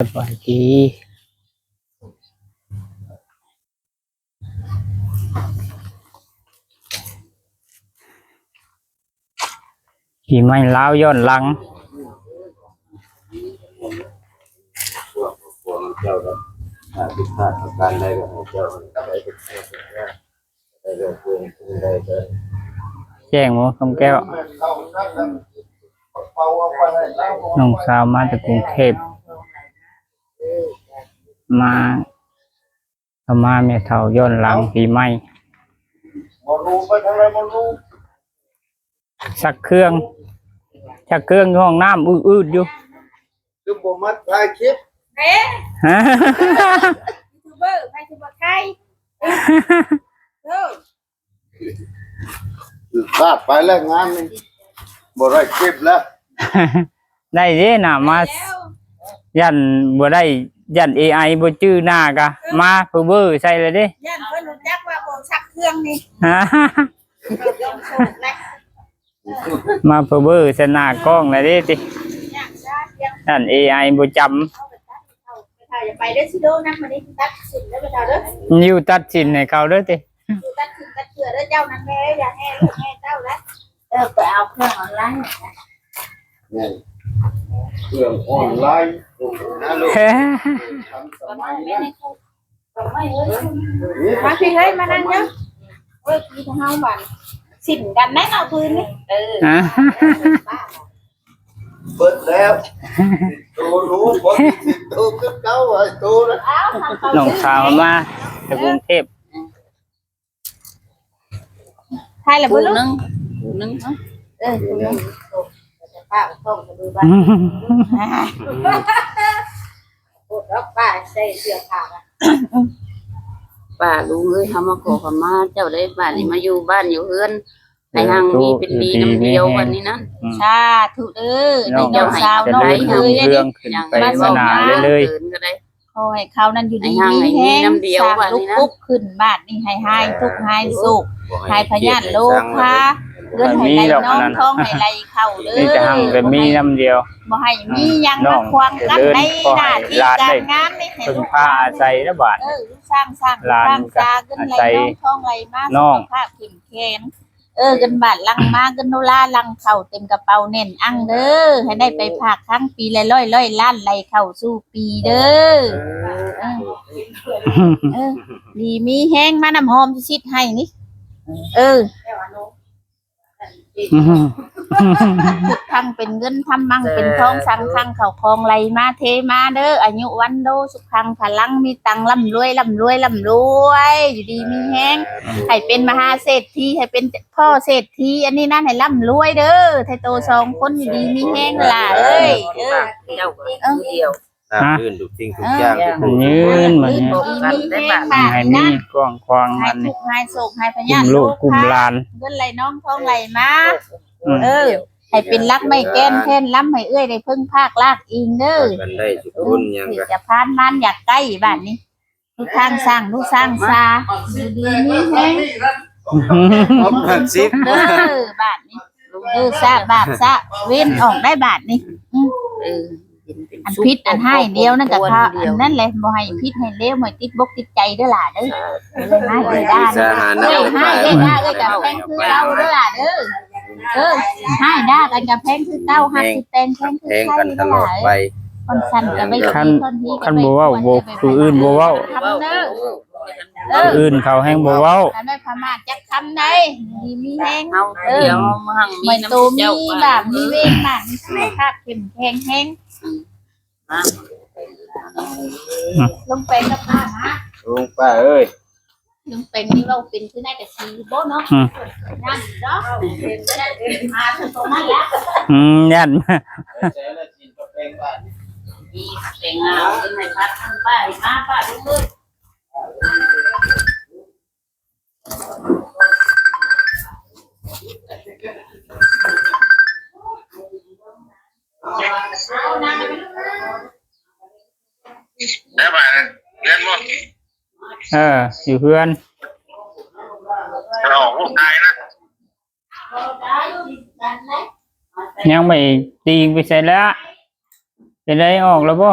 ສະບາຍດີ. ປີໃໝ່ລາວຍ້ອນຫຼັງ. ພວກເຈົ້າກໍ ຖ້າຜິດພາດປະການໃດກໍໃຫ້ເຈົ້າ ແຈ້ງບໍ່ ຄຳແກ້ວ? ນ້ອງສາວມາແຕ່ກຸງເທບ ມາ ເຂົ້າມາແມ່ເຖົ້າຍ້ອນຫຼັງປີໃໝ່. ຊັກເຄື່ອງ ຊັກເຄື່ອງຢູ່ຫ້ອງນ້ຳ ອືດໆຢູ່. ຄືບໍ່ມາຖ່າຍຄລິບ? ເດ້ ຢູທູບເບີ ໃຜຊິບໍ່ຖ່າຍ? ເອີ ພາດໄປແລ້ວງານນີ້ ບໍ່ໄດ້ຄລິບແລ້ວ. ໄດ້ເດ້ນະ ມາ ຢ້ານບໍ່ໄດ້ ຢ້ານເອໄອບໍ່ຈື່ໜ້າກະ ເອີ ມາເພີເບີໃສ່ແລ້ວເດ້. ຢ້ານເພິ່ນຮູ້ຈັກວ່າບໍ່ຊັກເຄື່ອງນີ້ ມາເພີເບີໃສ່ໜ້າກ້ອງແລ້ວເດ້ຕິ. ຢ້ານເອໄອບໍ່ຈຳ. ໄປເດີຊິໂດນຳ ມື້ນີ້ຕັດສິນເດີໄປເດີ ຢູ່ຕັດສິນໃຫ້ເຂົາເດີຕິ. ຢູ່ຕັດສິນຕັດເກືອເດີເຈົ້ານັ້ນແມ່ ຢ່າແຫ່ລູກແຫ່ເຕົ້າເດີ. ເອີ ໄປເອົາເຄື່ອງອອນລາຍ ແມ່ນ ເຄື່ອງອອນລາຍ ທັນສະໄໝນະ. ມາພີ່ເຮີ້ຍ ມານັ່ງເດີ. ເອີ ກິນເຮົາບັດ ສິນກັນໄດ້ເນາະຄືນນີ້. ເອີ ອ່າ ເບິດແລ້ວ ໂຕຮູ້ບໍ່ ໂຕຄືເກົ່າ ໄອ້ໂຕນະ. ນ້ອງສາວມາແຕ່ກຸງເທບ ຖ່າຍແລ້ວບໍ່ລູກ? ຜູ້ໜຶ່ງ ຜູ້ໜຶ່ງ ເອີ ຜູ້ໜຶ່ງ ປ້າກໍຕ້ອງໄປດູບ້ານ ໂພດດອກ ປ້າໃສ່ເສື້ອຜ້າ ປ້າລຸງເອີຍ ເຮົາມາຂໍຂະມາເຈົ້າເດ້ ບາດນີ້ມາຢູ່ບ້ານຢູ່ເຮືອນ ໃຫ້ຮັ່ງມີເປັນມີນຳດຽວບັດນີ້ນະ. ສາທຸເດີ ນ້ອງສາວນ້ອງເອີຍ ເຮືອນຂຶ້ນໄປເມືອໜ້າເລື້ອຍໆ. ຂໍໃຫ້ເຂົານັ້ນຢູ່ດີມີແຮງ ສ້າງລູກປຸກຂຶ້ນບາດນີ້ ໃຫ້ຫາຍທຸກຫາຍໂສກ ຫາຍພະຍາດໂລຄາ ເງິນໃຫ້ໄຫຼນອງ ທອງໃຫ້ໄຫຼເຂົ້າເດີ. ມີແຕ່ຮັ່ງແຕ່ມີນຳດຽວ ບໍ່ໃຫ້ມີຫຍັງມາຂວາງກັ້ນໃນໜ້າທີ່ການງານນີ້ ໃຫ້ເພິ່ງພາອາໄສລະບາດ. ເອີ ສ້າງ ສ້າງ ສ້າງສາ ເງິນໄຫຼນອງ ທອງໄຫຼມາ ສຸຂະພາບເຂັ້ມແຂງ. ເອີ ເງິນບາດຫຼັ່ງມາ ເງິນໂດລາຫຼັ່ງເຂົ້າເຕັມກະເປົາແໜ້ນອັ່ງເດີ ໃຫ້ໄດ້ໄປຝາກຄັງປີລະຮ້ອຍໆລ້ານ ໄຫຼເຂົ້າສູ່ປີເດີ. ເອີ ເອີ ດີມີແຮງ ມານ້ຳຫອມຊິຊິດໃຫ້ນີ້. ເອີ ພຸດທັງເປັນເງິນ ທຳມັງເປັນທອງ ສັງຄັງເຂົ້າຂອງໄຫຼມາເທມາເດີ. ອາຍຸວັນໂນ ສຸຂັງພະລັງ ມີຕັງ ລ່ຳລວຍ ລ່ຳລວຍ ລ່ຳລວຍ ຢູ່ດີມີແຮງ ໃຫ້ເປັນມະຫາເສດຖີ ໃຫ້ເປັນພໍ່ເສດຖີ ອັນນີ້ນັ້ນ ໃຫ້ລ່ຳລວຍເດີ. ໄທໂຕສອງຄົນ ຢູ່ດີມີແຮງຫຼ້າເອີຍ. ເອີ ເຈົ້າກໍຜູ້ດຽວ ຮະ ຍື່ນທຸກສິ່ງທຸກຢ່າງ ເອີ ຍື່ນ ໃຫ້ມີກວ້າງຂວາງ ໃຫ້ທຸກ ໃຫ້ໂສກ ໃຫ້ພະຍາດ ກຸມລູກກຸມຫຼານ ເງິນໄຫຼນອງ ທອງໄຫຼມາ. ເອີ ໃຫ້ເປັນຫຼັກໄມ້ແກ່ນແທ່ນລຳ ໃຫ້ເອື້ອຍໄດ້ເພິ່ງພາກລາກອີງເດີ. ກັນໄດ້ສຸກຄົນຫຍັງກະ ຈະຜ່ານມານຢາກໃກ້ບາດນີ້ ລູກທາງສ້າງ ລູກສ້າງຊາ ຢູ່ດີມີແຮງ ເອີ ບາດນີ້ ເອີ ຊະບາບຊະເວນອອກໄດ້ບາດນີ້. ເອີ ອັນຜິດອັນຮ້າຍດຽວນັ້ນກະ ອັນນັ້ນແຫຼະ ບໍ່ໃຫ້ຜິດໃຫ້ເລວ ໃຫ້ຕິດບົກຕິດໃຈເດີຫຼ້າເດີ. ໃຫ້ໄດ້ເດີ ໃຫ້ໄດ້ເດີ ເອີ ໃຫ້ໄດ້ກັນກະແພງຄືເກົ່າ ຮັກຊິແຕ່ງແພງຄືເກົ່າ ຮັກຊິແຕ່ງແພງຄືເກົ່າເດີຫຼ້າເອີຍ. ຄັນຊັ້ນກະໄປ ຄັນ ຄັນບໍ່ເວົ້າ ຜູ້ອື່ນບໍ່ເວົ້າ ຄຳເດີ ເອີ ຜູ້ອື່ນເຂົາແຮງບໍ່ເວົ້າ ອັນນັ້ນປະມາດຈັກຄຳໃດ. ດີມີແຮງ ເອີ ໃຫ້ໂຕມີລາບມີເວນ ມີສຸຂະພາບເຂັ້ມແຂງແຮງ. ອືມ ລົງແປງກັບປ້ານະ ລຸງປ້າເອີຍ ລຸງແປງນີ້ເວົ້າເປັນຄືນາຍກະຊີບໍ່ເນາະ. ອືມ ຢ້ານດອກ ມາຕົວນັ້ນລະ. ອືມ ຢ້ານ ແປງບ້ານ ມີແປງງາມ ເອີ້ນໃຫ້ພັກທາງປ້າ ມາປ້າເບິ່ງເບິ່ງ. ແລ້ວບາດເຮືອນບໍ່? ເອີ ຢູ່ເຮືອນ ອອກລູກຊາຍນະ ຍັງໄປຕີງໄປໃສລະ? ເປັນໃດ ອອກແລ້ວບໍ່?